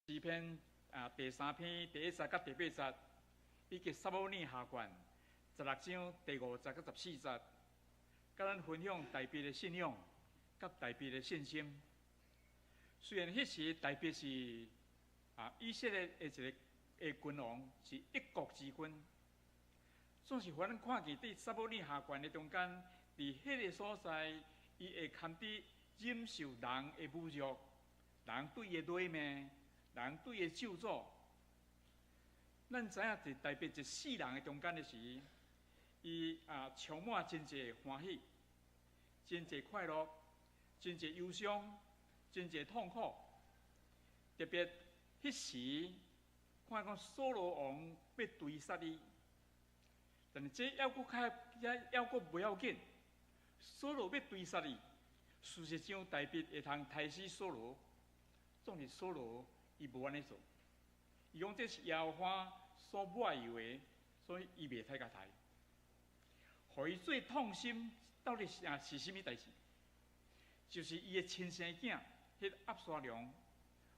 詩篇啊，第三篇第一節佮第八節，以及撒母耳下卷16章第五節佮14節，佮咱分享大衛的信仰佮大衛的信心。雖然彼時大衛是以色列的一个的君王，是一國之君，總是予咱看見佇撒母耳下卷的中間，佇彼个所在，伊會堪得忍受人的侮辱，人對伊的辱罵，人對伊的咒詛。咱知影佇大衛一世人的中間的時，伊充滿真濟歡喜，真濟快樂，真濟憂傷，真濟痛苦。特別彼時看講掃羅王欲追殺伊，但是這猶閣較猶閣袂要緊。掃羅欲追殺伊，事實上大衛會通刣死掃羅，總是掃羅伊無按呢做。伊講這是耶和華所抹油的，所以伊袂使共刣。予伊最痛心到底是啥物代誌？就是伊的親生囝，彼個押沙龍。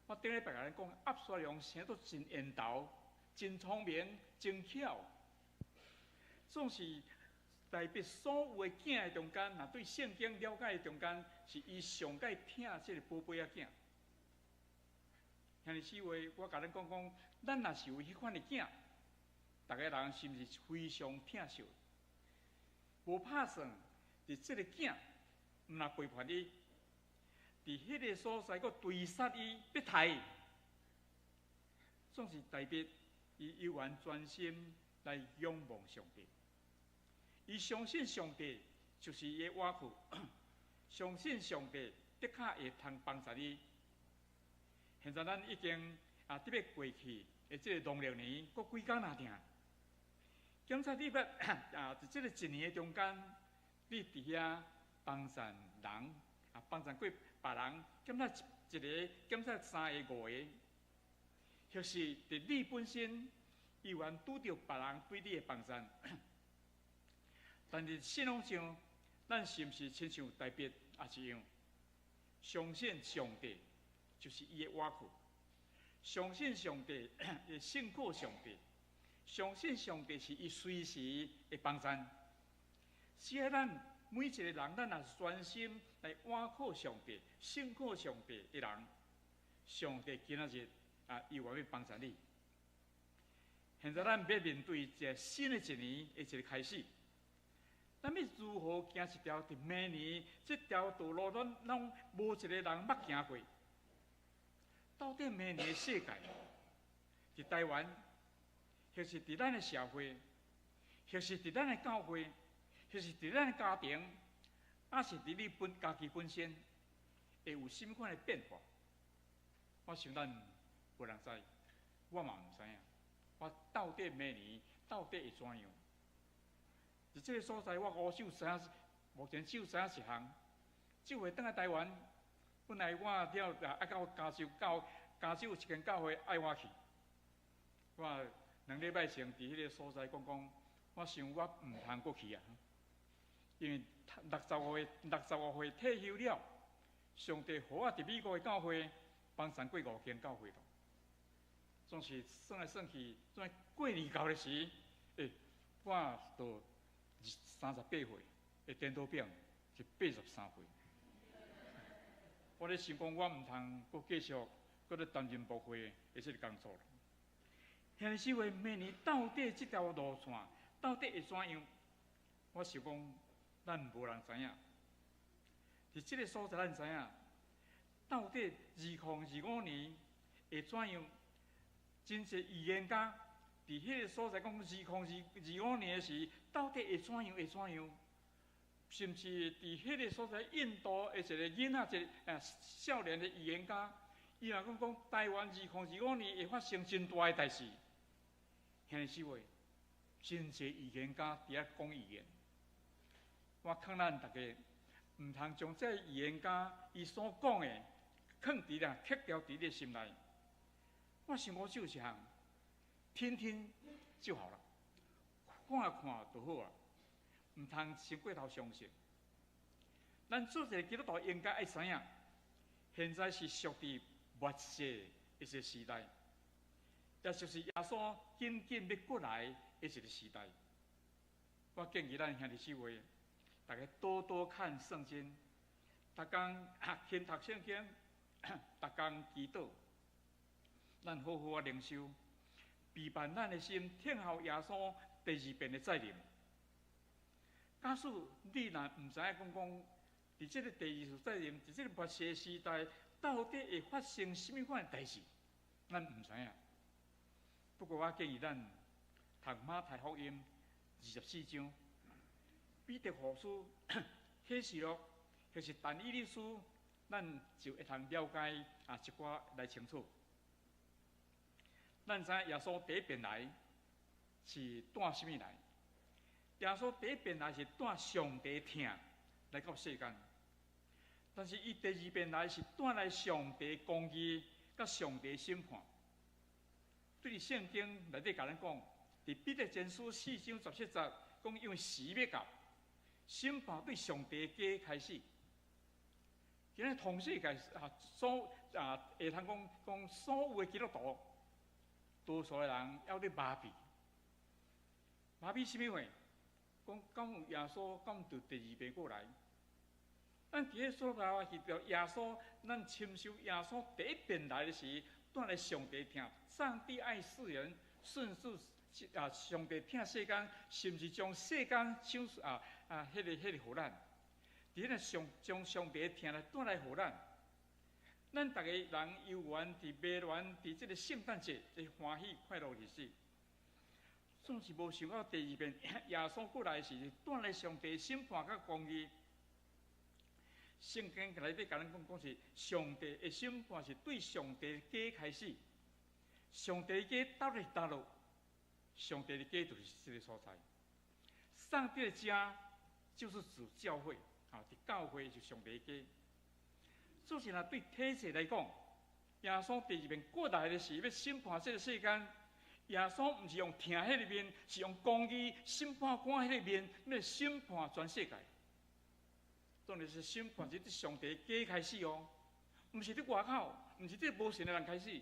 我頂禮拜共咱講，押沙龍生做真緣投、真聰明、真巧，總是大衛所有的囝的中間，若對聖經了解的中間，是伊上蓋疼這個寶貝仔囝。兄弟姊妹，我共恁講講，咱若是有彼款的囝，逐个人是毋是非常疼惜？無拍算，佇這个囝，毋若背叛伊，佇彼个所在閣追殺伊，欲刣伊，總是大衛伊猶原專心來仰望上帝。伊相信上帝就是伊的倚靠，相信上帝的確會通幫助伊。現在咱已經得欲過去的這个農曆年，閣幾工爾爾。檢查你欲佇這个一年的中間，你佇遐幫贊人，幫贊過別人，檢查一个，檢查三个、五个，或是佇你本身，猶原拄著別人對你的幫贊。但是信仰上，咱是毋是親像大衛也一樣，相信上帝就是伊的倚靠，相信上帝會信靠上帝，相信上帝是伊隨時會幫贊。只要咱每一個人，咱若是專心來倚靠上帝、信靠上帝的人，上帝今仔日伊願欲幫助你。現在咱欲面對一个新的一年的一个開始。咱欲如何行一條佇明年這條道路，咱攏無一个人捌行過。到底明年的世界，佇台灣，或是佇咱的社會，或是佇咱的教會，或是佇咱的家庭，抑是佇你本家己本身，會有啥物款的變化？我想咱無人知，我嘛毋知影。我到底明年到底會怎樣？佇這个所在，我五只知影，目前只有知影一項。這回轉來台灣，本來我了愛到加州，到加州有一間教會愛我去。我兩禮拜前佇彼个所在講講，我想我毋通閣去啊，因為65歲退休了，上帝予我佇美國的教會幫贊過五間教會咯。總是算來算去，總是過年到的時，我都38歲的顛倒變是83歲。我咧想講，我毋通閣繼續閣咧擔任牧會的這个工作。兄弟姊妹，明年到底這條路線到底會怎樣？我想講，咱無人知影。佇這个所在，咱知影，到底2025年會怎樣？真濟預言家佇彼个所在講，2025年的時，到底會怎樣？會怎樣？甚至佇彼个所在，印度的一个囡仔，一个少年的預言家，伊若講講台灣二零二五年會發生真大的代誌。兄弟姊妹，真濟預言家佇遐講預言，我勸咱逐家毋通將這預言家伊所講的，囥佇咧，刻牢佇你的心內。我想講只有一項，聽聽就好了，看看就好啊，毋通傷過頭相信。咱做一个基督徒應該愛知影，現在是屬佇末世的一個時代，也就是耶穌緊緊欲過來的一個時代。我建議咱兄弟姊妹，逐家多多看聖經，逐工勤讀聖經，逐工祈禱，咱好好仔靈修，備辦咱的心，等候耶穌第二遍的再臨。假使你若毋知影講講，佇這个第二次再臨，佇這个末世時代，到底會發生啥物款的代誌，咱毋知影。不過我建議咱讀馬太福音24章，彼得後書、啟示錄，或是但以理書，咱就會通了解一寡來清楚。咱知影耶穌第一遍來是帶啥物來？耶穌第一遍來是帶上帝疼來到世間，但是伊第二遍來是帶來上帝公義佮上帝審判。對聖經內底共咱講，佇彼得前書4章17節講，因為時欲到，審判對上帝家開始。今日同世界啊，所啊會通講講所有的基督徒，多數的人猶咧麻痹，麻痹啥物貨？講敢有耶穌，敢有第二遍過來？咱佇咧所在是著耶穌，咱親受耶穌第一遍來的時，帶來上帝疼，上帝愛世人，甚至上帝疼世間，甚至將世間賞彼個予咱。佇彼个上將上帝疼來帶來予咱。咱逐个人猶原佇迷戀佇這个聖誕節的歡喜快樂日子，總是無想到第二遍耶穌過來時，帶來上帝審判佮公義。聖經內底共咱講，講是上帝的審判是對上帝家開始。上帝家到底佇佗落？上帝的家就是這个所在。上帝的家就是指教會，佇教會就上帝家。所以若對體制來講，耶穌第二遍過來的時，欲審判這个世間。耶穌毋是用疼彼个面，是用公義審判官彼个面，欲審判全世界。當然是審判是對上帝家開始哦，毋是佇外口，毋是佇無信的人開始。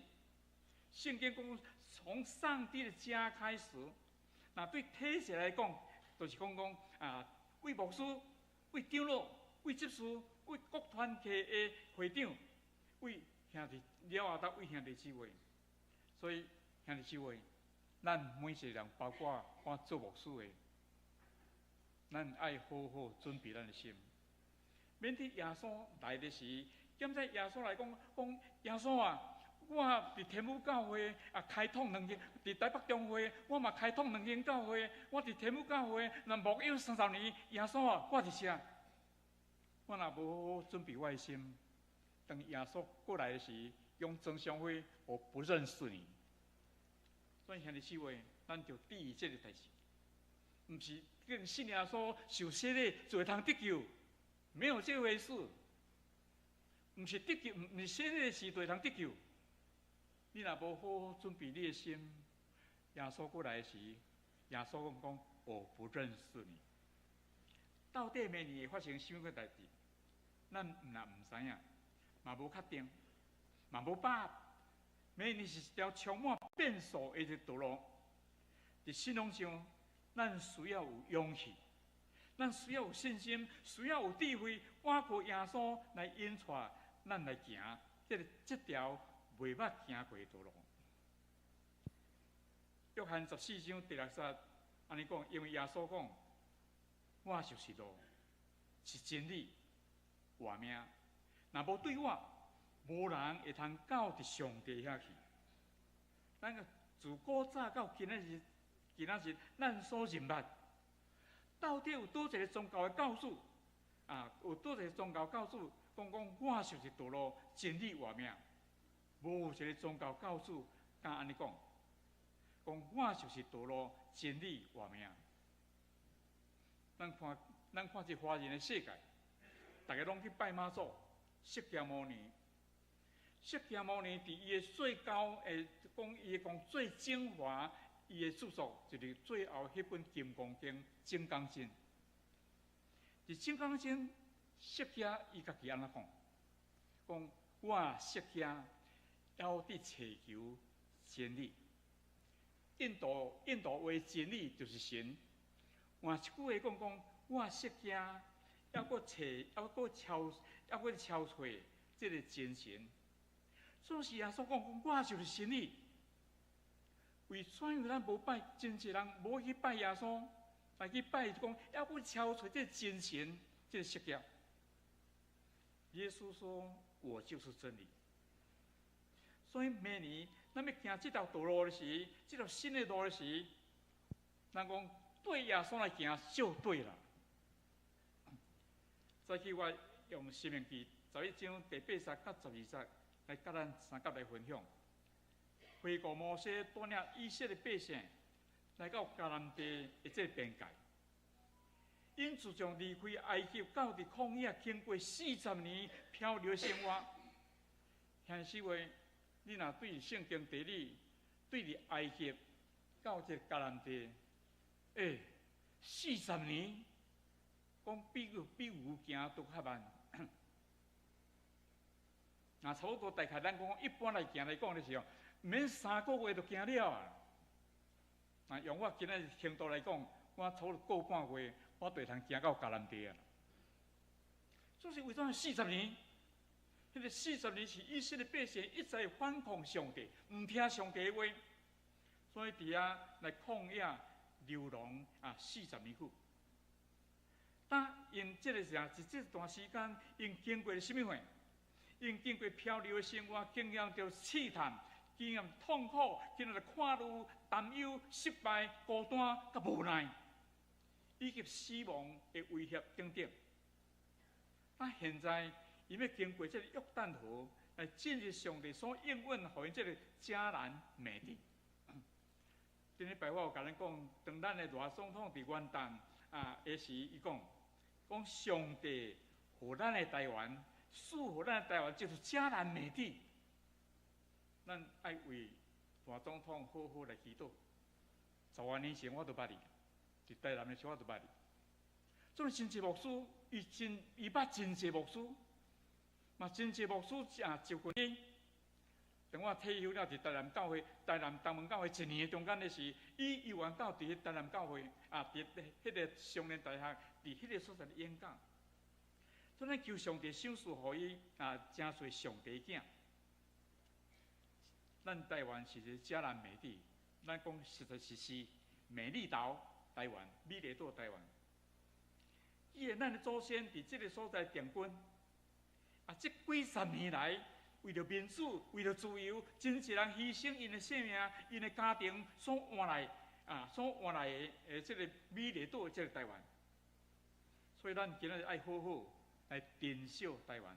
聖經講從上帝的家開始，若對體制來講，就是講講對牧師、對長老、對執事、對各團體的會長、對兄弟了後，到對兄弟姊妹。所以兄弟姊妹，咱每一個人，包括我做牧師的，咱愛好好準備咱的心，免得耶穌來的時，檢在耶穌來講，講耶穌啊，我佇天母教會開拓兩間，佇台北中會我嘛開拓兩間教會，我佇天母教會若牧養30年，耶穌啊，我佇遮，我若無好好準備我的心，當耶穌過來的時，用真相會，我不認識你。所以兄弟姊妹，咱著注意這个代誌，毋是叫信耶穌受洗禮就會通得救，沒有這回事。毋是得救，毋是洗禮時就會通得救。你若無好好準備你的心，耶穌過來時，耶穌講講我不認識你。到底明年會發生啥物代誌？咱毋若毋知影，嘛無確定，嘛無把握。明年是一條充滿變數的一個道路。佇信仰上，咱需要有勇氣，咱需要有信心，需要有智慧，倚靠耶穌來引帶咱來行這條未捌行過的道路。約翰14章第6節按呢講，因為耶穌講：我就是路，是真理，活命。若無對我，無人會通到佇上帝遐去。咱個自古早到今仔日，今仔日咱所認捌，到底有佗一個宗教的教主啊？有佗一個宗教教主講講我就是道路、真理、活命？無一個宗教教主敢按呢講，講我就是道路、真理、活命。咱看這華人的世界，逐家攏去拜媽祖、釋迦牟尼。釋迦牟尼佇伊的最高的講，伊講最精華，伊的著作就是最後彼本《金剛經》《金剛經》。佇《金剛經》，釋迦伊家己按怎講？講我釋迦猶佇尋求真理。印度話真理就是神。換一句話講講，我釋迦猶閣揣，猶閣超，猶閣超揣這个真神。所以耶穌講講，我就是真理。為怎樣咱無拜，真濟人無去拜耶穌，來去拜講，猶閣超揣這个真神，這个釋迦。耶穌說：我就是真理。所以明年咱欲行這條道路的時，這條新的路的時，咱講對耶穌來行就對了。再去我用申命記11章第八節佮12節來佮咱相佮來分享。回顧摩西帶領以色列百姓來到迦南地的這个邊界，𪜶自從離開埃及到佇曠野經過四十年漂流生活，顯示話，你若對聖經地理，對佇埃及到這迦南地，欸，四十年，講比牛行都較慢。若差不多大概咱講一般來行來講的時候，毋免3個月就行了啊。若用我今仔日程度來講，我差不多個半月，我就會通行到迦南地啊。這是為怎四十年？彼个四十年是以色列百姓一再反抗上帝，毋聽上帝的話，所以佇遐來曠野流浪啊四十年久。當𪜶這个時候，是這段時間，𪜶經過啥物貨？𪜶經過漂流的生活，經驗著試探，經驗痛苦，經驗著看慮、擔憂、失敗、孤單、佮無奈，以及死亡的威脅等等。啊，現在𪜶欲經過這个約旦河來進入上帝所應允予𪜶這个迦南美地。頂禮拜我有共咱講，當咱的賴總統佇元旦啊，彼時伊講，講上帝予咱的台灣，賜予咱的台灣就是迦南美地。咱愛為賴總統好好來祈禱。十外年前我都捌伊，佇台南的時我都捌伊。這真濟牧師，伊真伊捌真濟牧師，嘛真濟牧師啊就過伊。等我退休了，佇台南教會、台南東門教會一年的中間的時，伊猶原到佇台南教會啊，佇彼个松仁大學，佇彼个所在演講。所以求上帝賞賜予伊啊，誠濟上帝囝。咱台灣是一个迦南美地，咱講實在是是美麗島台灣，美麗島台灣。既然咱的祖先佇這个所在定居，啊，這幾十年來，為著民主，為著自由，真濟人犧牲𪜶的性命、𪜶的家庭所換來啊，所換來的這个美麗島，這个台灣。所以咱今仔日愛好好來珍惜台灣，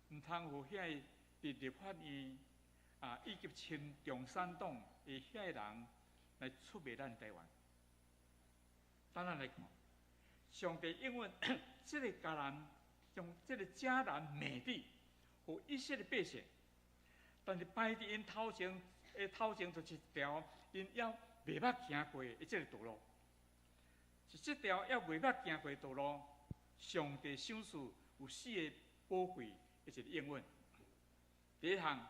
毋通予遐个佇立法院啊，以及親共產黨的遐个人來出賣咱台灣。當咱來看，上帝應允這个迦南，將這个迦南美地，予以色列百姓，但是擺佇𪜶頭前，的頭前就是一條𪜶猶未捌行過的這个道路，是這條猶未捌行過的道路。上帝賞賜有四个寶貴的一個應允。第一項，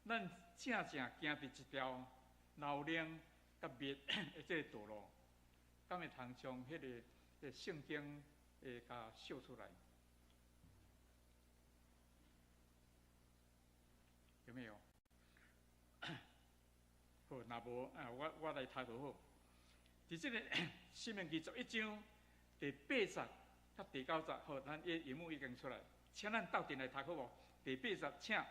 咱正正行佇一條流奶佮蜜的這个道路，敢會通將彼个聖經會共秀出來？有沒有？好，若無啊，我來讀就好。佇這个申命記11章第八節佮第九節，好，咱的螢幕已經出來，請咱鬥陣來讀好無？第八節，請。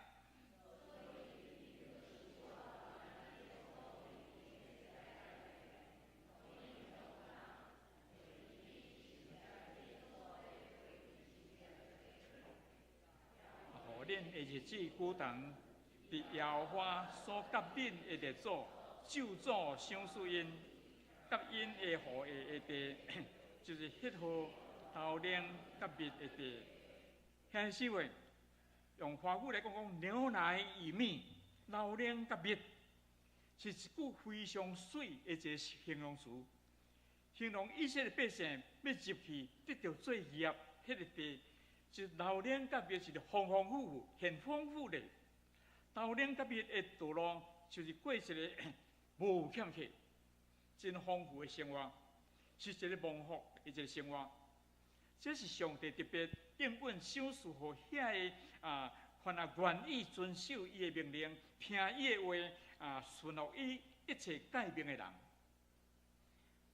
予恁的日子久長，佇耶和華所佮恁的列祖咒詛賞賜𪜶，佮𪜶的後裔的地，就是彼河流奶佮蜜的地。顯示話，用華語來講講牛奶與蜜，流奶佮蜜，是一句非常媠的一个形容詞，形容以色列百姓欲入去得著做業彼个地，是流奶佮蜜是豐豐富富、很豐富的。流奶佮蜜的道路，就是過一个無欠缺、真豐富的生活，是一个蒙福的一个生活。這是上帝特別應允賞賜予遐个啊，凡啊願意遵守伊的命令、聽伊的話啊，順服伊一切誡命的人。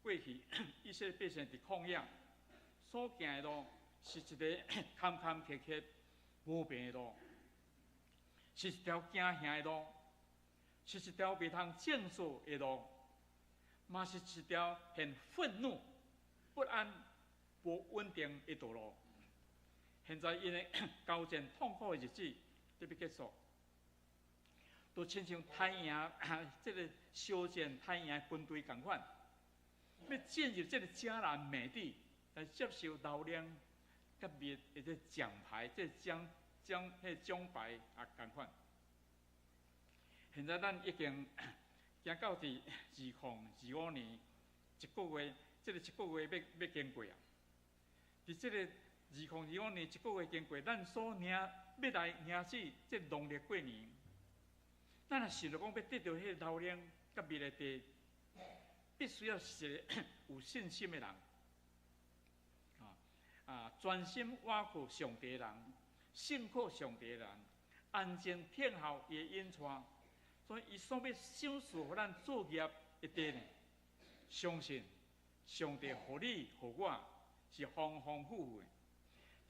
過去以色列百姓佇曠野所行的路，是一个坎坎坷坷、無平的路，是一條驚嚇的路，是一條袂通振作的路，嘛是一條很憤怒、不安、無穩定的道路。現在𪜶的交戰痛苦的日子得欲結束，就親像刣贏這个相戰刣贏軍隊仝款，欲進入這个迦南美地來接受流奶佮蜜的這獎牌，這獎獎彼獎牌啊仝款。現在咱已經行到佇2025年一個月，這个一個月欲經過啊。佇這個2025年一個月經過，咱所迎欲來迎接這農曆過年，咱若想著講欲得著彼个流奶佮蜜的地，必須要是一个有信心的人，啊，專心倚靠上帝的人，信靠上帝的人，安靜聽候伊的引帶，所以伊所欲賞賜予咱作業的地呢，相信上帝予你予我是豐豐富富的。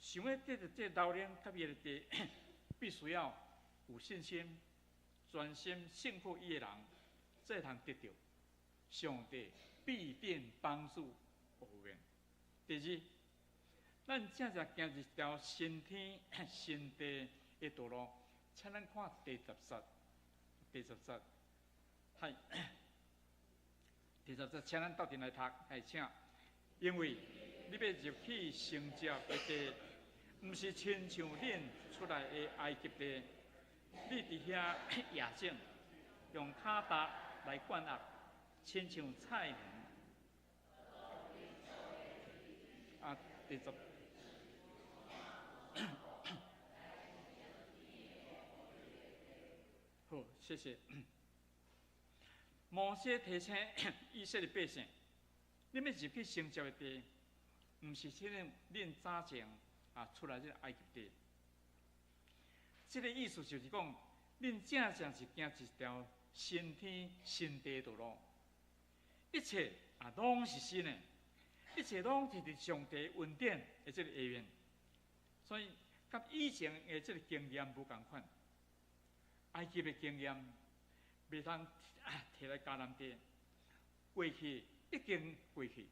想欲得著這流奶佮蜜的地，必須要有信心、專心信靠伊的人，才通得著。上帝必定幫助後面。第二，咱正正行一條新天新地的道路，請咱看第十節，第十節，係第十節，請咱鬥陣來讀，係請，因為你欲入去承接的地，毋是親像恁出來的埃及地，你佇遐野種，用跤踏來灌壓，親像菜園。啊，第十。好，謝謝。摩西提醒以色列百姓，恁欲入去承接的地，毋是親像恁早前啊出來這个埃及地。這个意思就是講，恁正正是行一條新天新地的道路，一切啊攏是新的，一切攏是佇上帝恩典的這个下面，所以佮以前的這个經驗無仝款。埃及的經驗袂通提來迦南地，過去已經過去，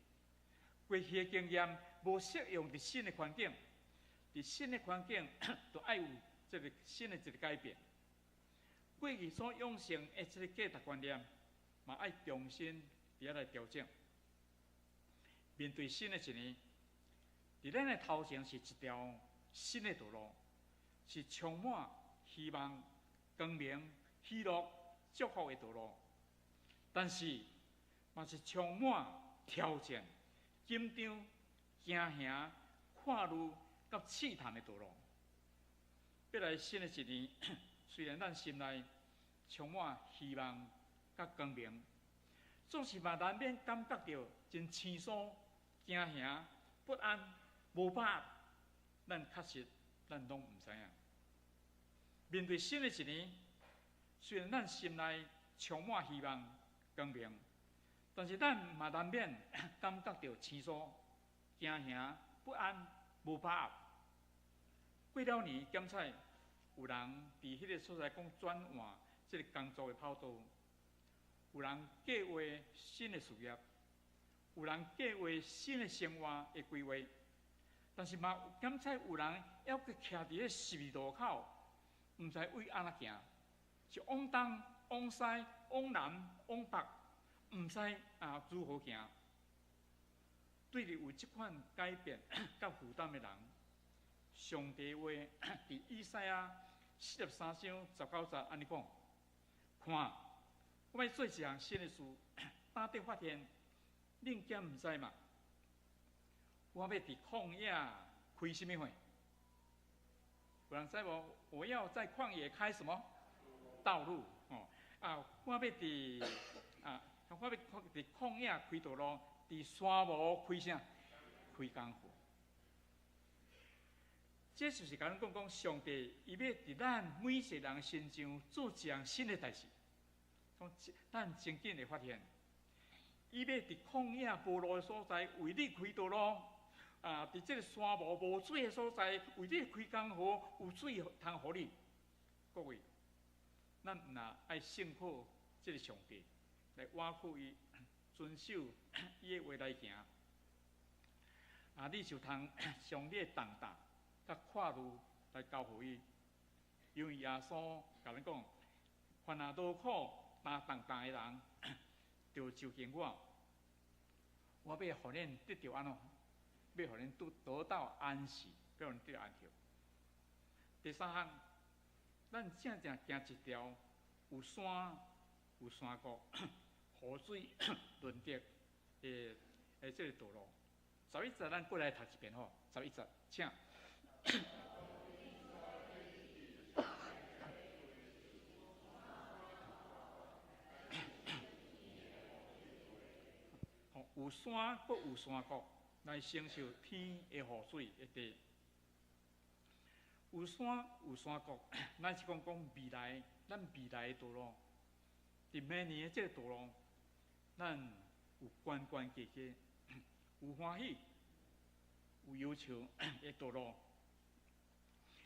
過去的經驗無適用佇新的環境，佇新的環境就愛有這个新的一個改變。過去所養成的這个價值觀念，嘛愛重新佇遐來調整。面對新的一年，佇咱的頭前是一條新的道路，是充滿希望、光明、喜樂、祝福的道路，但是嘛是充滿挑戰、緊張、驚嚇、看慮佮試探的道路。欲來新的一年，雖然咱心內充滿希望佮光明，總是嘛難免感覺著真生疏、驚嚇、不安、無把握。咱確實咱攏毋知影。面對新的一年，雖然咱心內充滿希望、光明，但是咱嘛難免感覺著生疏、驚嚇、不安、無把握。過了年檢採，有人佇彼个所在講轉換這个工作的跑道，有人計畫新的事業，有人計畫新的生活的規劃，但是嘛檢採有人猶閣徛佇彼十字路口，毋知為按怎行，是往東、往西、往南、往北，毋知啊如何行。對於有這款改變佮負擔的人，上帝話佇以賽亞43章19節按呢講：看，我欲做一項新的事，早得發現，恁敢毋知嗎？我欲佇曠野開啥物花？有人知無？我要在曠野開什麼？道路，哦，啊，我欲佇啊，我欲佇曠野開道路，佇沙漠開啥？開江河。這就是共咱講講，上帝伊欲佇咱每一個人身上做一項新的代誌。講咱真緊會發現，伊欲佇曠野無路的所在為你開道路，啊，佇這个沙漠無水的所在為你開江河，有水通予你。各位，咱若愛信靠這个上帝，來倚靠伊，遵守伊的話來行，啊，你就通將你的重擔佮闊慮來交予伊，因為耶穌共咱講，凡若勞苦擔重擔的人，就就近我，我欲予恁得著按怎？欲予恁得到安息，欲予恁得安息。第三項，咱正正行一條有山有山谷、雨水輪疊的這个道路。11節，咱過來讀一遍吼。十一節，請。有山閣有山谷，來承受天的雨水的地。有山有山谷，咱是講講未來，咱未來的道路。佇明年的這个道路，咱有懸懸低低，有歡喜，有憂愁的道路，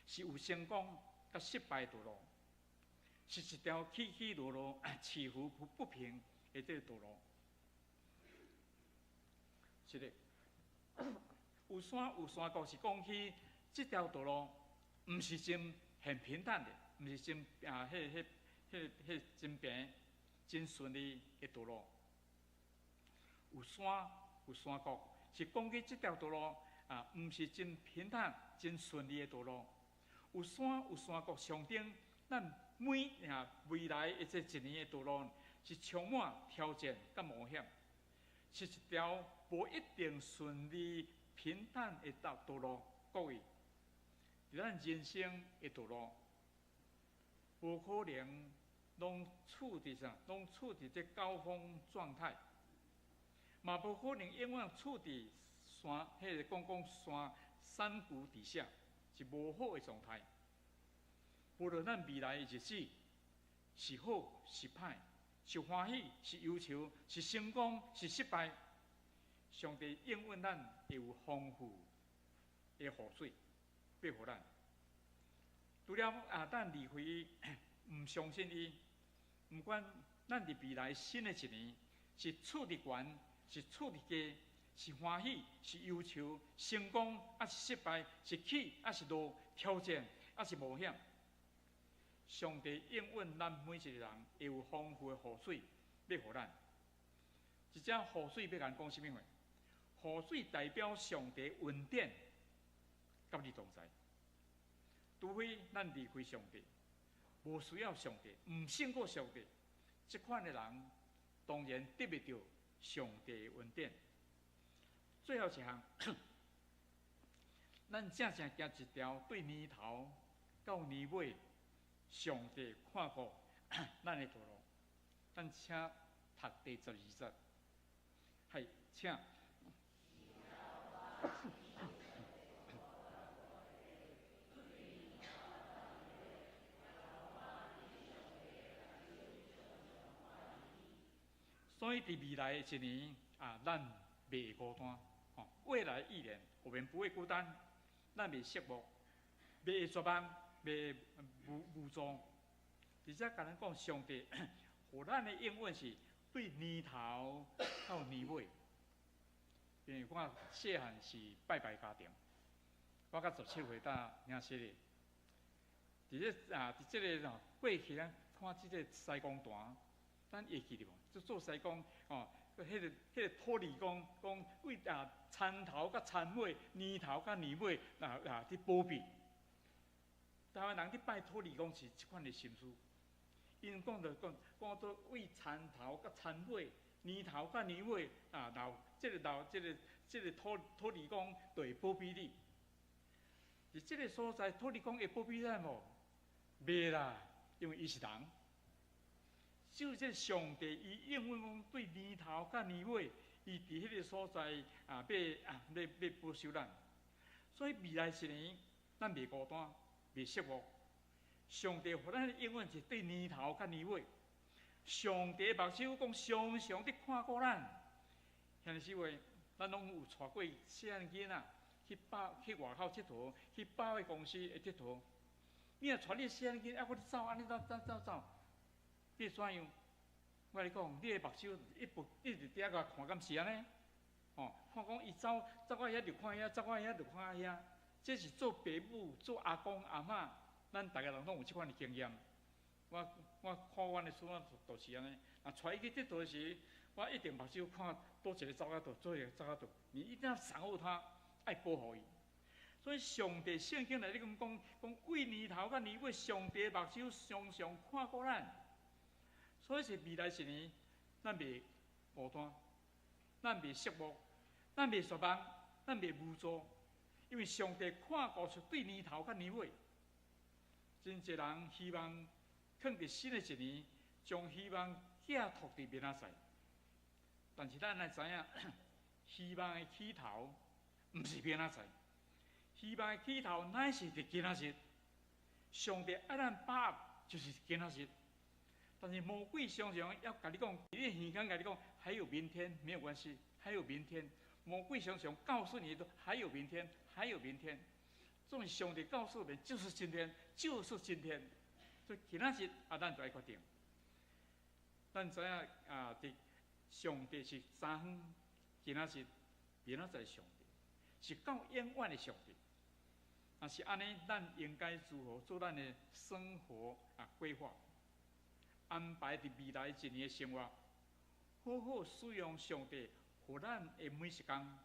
是有成功佮失敗的道路，是一條起起落落、起伏不平的這个道路。是的，有山有山谷是講起這條道路，毋是真很平坦的，毋是真啊，彼彼彼彼真平、真順利的道路。有山有山谷，是講起這條道路啊，毋是真平坦、真順利的道路。有山有山谷，象徵咱每啊未來的這一年的道路是充滿挑戰佮冒險，是一條無一定順利平坦的道路。各位，佇咱人生的道路，無可能攏處佇啥，攏處佇這高峰狀態，嘛無可能永遠處佇山，彼个講講山山谷底下，是無好的狀態。無論咱未來的日子是好是歹，是歡喜是憂愁，是成功是失敗，上帝應允咱會有豐富的雨水，欲予咱。除了啊，咱離開伊，毋相信伊，毋管咱佇未來新的一年是處佇懸，是處佇低，是歡喜是憂愁，成功抑是失敗，是起抑是落，挑戰抑是冒險，上帝應允咱每一個人會有豐富的雨水欲予咱。這隻雨水欲共咱講啥物話？雨水代表上帝恩典佮你同在。除非咱離開上帝，無需要上帝，毋信過上帝，這款的人當然得袂著上帝的恩典。最後一項，咱正正行一條對年頭到年尾，上帝看顧咱的道路。咱請讀第12節，係請。所以佇未來的一年啊，咱袂會孤單。吼，未來一年，我們不會孤單，咱袂寂寞，袂會絕望，袂會無助。而且共咱講，上帝予咱的應允是對年頭到年尾。因為我細漢是拜拜家庭，我到17歲才領洗禮。佇這啊，佇這个吼過去，咱看這个師公壇，咱會記得無？就做師公吼，彼个土地公講為啊田頭佮田尾，年頭佮年尾啊啊佇保庇。台灣人佇拜土地公是這款的心思，𪜶講著講講做為田頭佮田尾，年頭佮年尾啊，老這个老這个這个土地公就會保庇你。佇這个所在，土地公會保庇咱無？袂啦，因為伊是人。就這上帝伊應允講對年頭佮年尾，伊佇彼个所在啊，欲啊欲欲保守咱。所以未來一年，咱袂孤單，袂寂寞。上帝予咱的應允是對年頭佮年尾。上帝目睭講常常佇看顧咱。兄弟姊妹，咱攏有帶過細漢囡仔去百去外口𨑨迌，去百貨公司會𨑨迌。你若帶你細漢囡仔，猶閣咧走，按呢走走走走，你會怎樣？我共你講，你的目睭一步一直佇遐共看，敢是按呢？哦，看講伊走走到遐就看遐，走到遐就看遐。這是做爸母、做阿公阿嬤，咱逐个人攏有這款的經驗。我看阮的孫仔就是按呢，啊，帶伊去𨑨迌時，我一定目睭看佗一个走到佗，佗一个走到佗，你一定要掌握他，愛保護伊。所以上帝聖經內底講講講，對年頭佮年尾，上帝目睭常常看顧咱。所以是未來一年，咱袂孤單，咱袂寂寞，咱袂絕望，咱袂無助，因為上帝看顧出對年頭佮年尾。真濟人希望囥佇新的一年，將希望寄託佇明仔載。但是咱愛知影，希望的起頭毋是明仔載，希望的起頭乃是佇今仔日。上帝愛咱把握，就是今仔日。但是魔鬼常常要共你講，你耳間共你講，還有明天，沒有關係，還有明天。魔鬼常常告訴你，都還有明天，還有明天。總是上帝告訴我們，就是今天，就是今天。所以今仔日啊，咱就愛決定。咱知影啊，佇上帝是昨昏、今仔日、明仔載上帝，是到永遠的上帝。若是按呢，咱應該如何做咱的生活啊規劃，安排佇未來一年的生活，好好使用上帝予咱的每一工。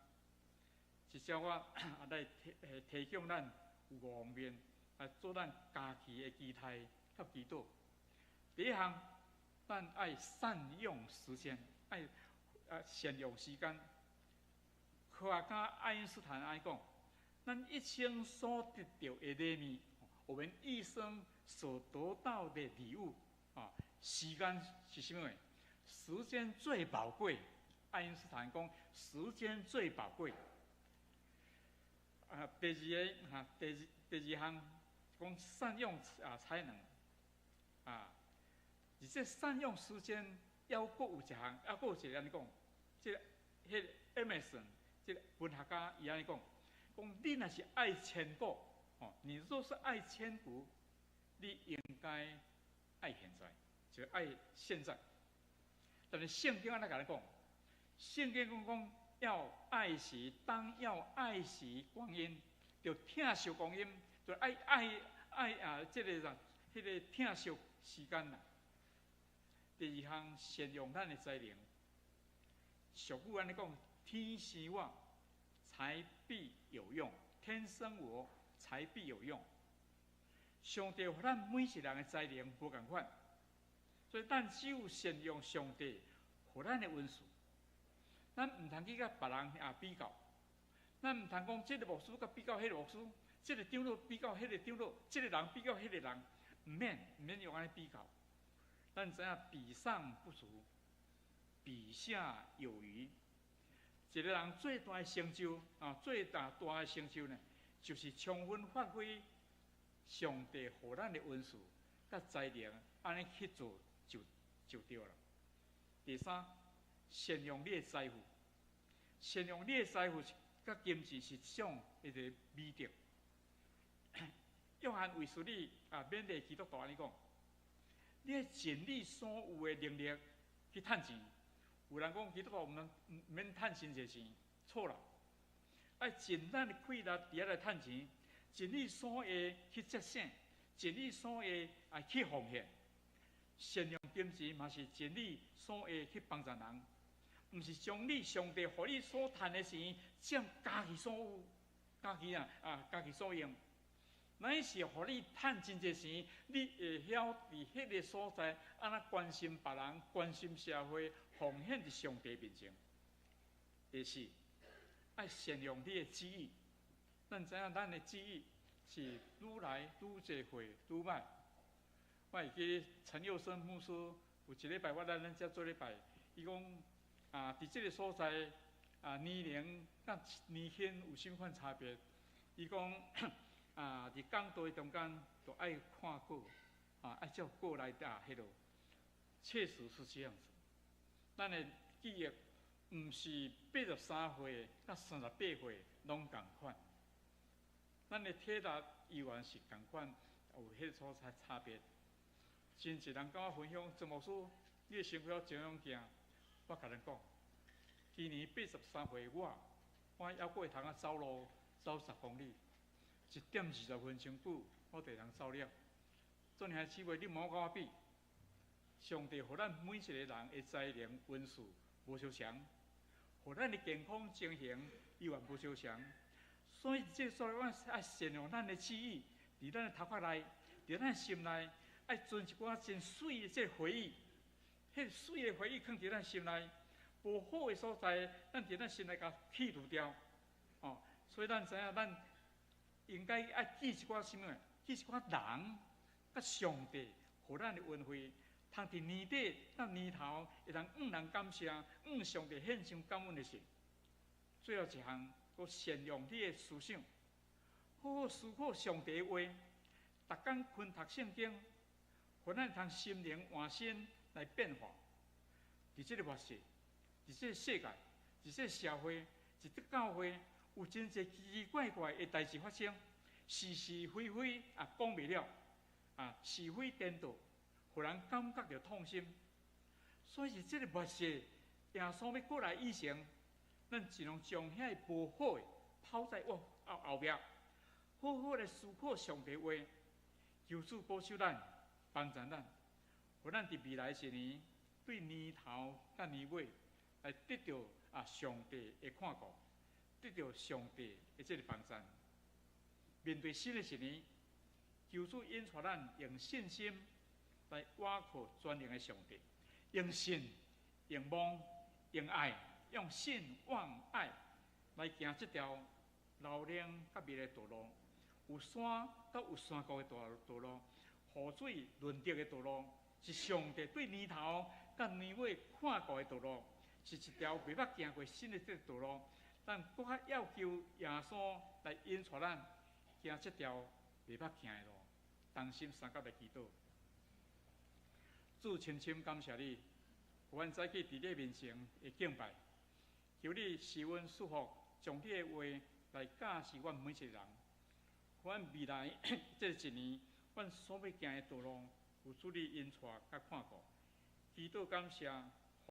一小我啊來提提供咱有五方面來做咱家己的期待佮祈禱。第一項，咱愛善用時間，愛善用時間。科學家愛因斯坦按呢講，咱一生所得著的禮物，我們一生所得到的禮物啊，時間是啥物？時間最寶貴。愛因斯坦講，時間最寶貴。啊，第二个哈，第二項講善用啊才能啊，而且善用時間，猶閣有一項，猶閣有一个按呢講，這个彼个 Emerson 這个文學家伊按呢講，講你若是愛千古，哦，你若是愛千古，你應該愛現在，就愛現在。但是聖經按呢共咱講，聖經講講要愛惜，當要愛惜光陰，就疼惜光陰，就愛愛愛啊！這个啥，彼个疼惜時間啦。第二項，善用咱的才能。俗語按呢講：天生我材必有用，天生我材必有用。上帝予咱每一人的才能無仝款，所以咱只有善用上帝予咱的恩賜。咱毋通去佮別人啊比較，咱毋通講這个牧師佮比較彼个牧師，這个長老比較彼个長老，這个人比較彼个人，毋免用按呢比較。咱知影比上不足，比下有餘。一个人最大的成就啊，最大大的成就呢，就是充分發揮上帝予咱的恩賜佮才能，按呢去做就對了。第三，善用你的財富，善用你的財富佮金錢是一種一个美德。約翰衛斯理啊，勉勵基督徒按呢講：你愛盡你所有的能力去趁錢。有人講基督徒毋免趁真濟錢，錯啦！愛盡咱的氣力佇遐來趁錢，盡你所會去節省，盡你所會啊去奉獻。善用金錢嘛是盡你所會去幫助人，毋是將你上帝予你所趁的錢，佔家己所有，家己啊啊家己所用。乃是予你趁真濟錢，你會曉佇彼个所在，按怎關心別人、關心社會，奉獻佇上帝面前。第四，愛善用你的記憶。咱知影咱的記憶是愈來愈濟歲愈䆀。我會記陳佑生牧師有一禮拜我來咱遮做禮拜，伊講啊，佇這个所在啊，年齡佮年輕有啥物款差別？伊講啊，佇講道的中間都愛看稿，啊，愛照稿來打彼落。確實是這樣子。咱的記憶毋是83歲佮38歲攏仝款，咱的體力依然是仝款，有彼個所在差別。真濟人佮我分享，曾牧師，你的生活怎樣行？我共恁講，今年83歲我，我猶閣會通啊走路走10公里，1點20分鐘久，我就會通走了。眾兄弟姊妹，你毋好佮我比。上帝予咱每一個人的才能恩賜無相仝，予咱的健康情形依然無相仝。所以這所以阮愛善用咱的記憶，佇咱的頭殼內，佇咱的心內，愛存一寡真媠的這个回憶。彼个媠的回憶囥佇咱心內，無好的所在，咱佇咱心內共去除掉。哦，所以咱知影，咱應該愛記一寡啥物？記一寡人佮上帝予咱的恩惠。通佇年底到年頭，會當向人感謝，向上帝獻上感恩的心。最後一項，閣善用你的思想，好好思考上帝的話，逐工勤讀聖經，予咱通心靈換新來變化。佇這個末世，佇這個世界，佇這個社會，佇這教會，有真濟奇奇怪怪的代誌發生，是是非非也講袂了，啊，是非顛倒，予人感覺著痛心。所以是這個末世，耶穌欲過來以前，咱盡量將遐个無好的拋在我後後壁，好好來思考上帝話，求主保守咱，幫助咱，予咱佇未來一年，對年頭佮年尾來得著啊上帝的看顧，得著上帝的這个幫助。面對新的一年，求主引帶咱用信心來倚靠全能的上帝，用信、用望、用愛，用信望愛來行這條老冷佮迷的道路，有山佮有山谷的道路，雨水輪滴的道路，是上帝對年頭佮年尾看顧的道路，是一條未捌行過新的這個道路。咱閣較要求耶穌來引帶咱行這條未捌行的路，同心相佮來祈禱。主深深感謝你，予阮早起佇你面前的敬拜，求你賜阮賜福，將你的話來教示阮每一個人。予阮未來這一年，阮所欲行的道路，有主你引帶佮看顧。祈禱感謝，